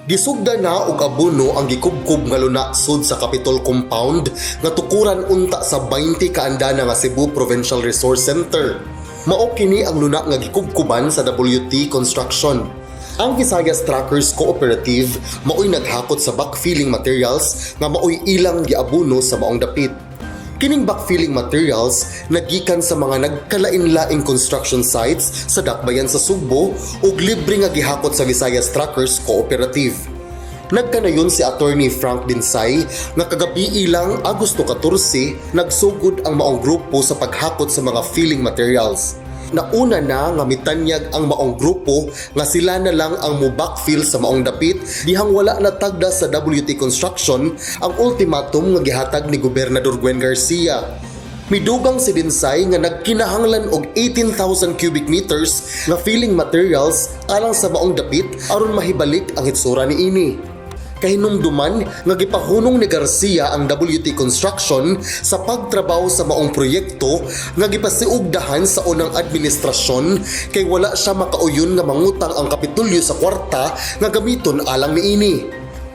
Gisugda na og abono ang gikubkob nga luna sud sa Capitol Compound nga tukuran unta sa 20 ka andana nga Cebu Provincial Resource Center. Mao kini ang luna nga gikubkuban sa WT Construction. Ang Visayas Truckers Cooperative maoy naghakot sa backfilling materials nga maoy ilang giabono sa maong dapit. Kining backfilling materials nagikan sa mga nagkalain-laing construction sites sa dakbayan sa Sugbo ug libre nga gihakot sa Visayas Truckers Cooperative. Nagkanayon si Attorney Frank Dinsay nga kagabi ilang Agosto 14 nagsugod ang maong grupo sa paghakot sa mga filling materials. Nauna na nga mitanyag ang maong grupo nga sila na lang ang mo-backfill sa maong dapit dihang wala na tagda sa WT Construction ang ultimatum nga gihatag ni Gobernador Gwen Garcia. Midugang si Dinsay nga nagkinahanglan og 18,000 cubic meters nga filling materials alang sa maong dapit aron mahibalik ang hitsura niini. Kahinumduman nga gipahunong ni Garcia ang WT Construction sa pagtrabaho sa maong proyekto nga gipasiugdahan sa unang administrasyon kay wala siya makauyon nga mangutang ang Kapitolyo sa kwarta nga gamiton alang niini.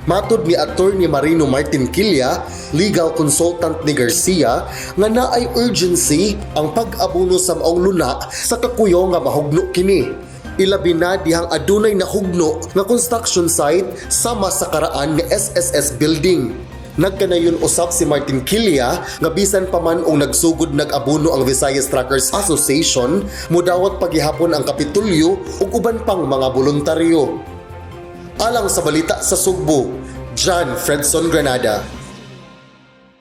Matod ni Attorney Marino Martin Quilla, legal consultant ni Garcia, nga naay urgency ang pag-abono sa maong luna sa kakuyaw nga mahugno kini. Ilabi na dihang adunay nahugno nga construction site sama sa karaan nga SSS building. Nagkanayon usab si Martin Quilla nga bisan pa man og nagsugod nag-abono ang Visayas Truckers Association, mudawat pagihapon ang Kapitolyo ug uban pang mga boluntaryo. Alang sa Balita sa Sugbo, John Fredson Granada.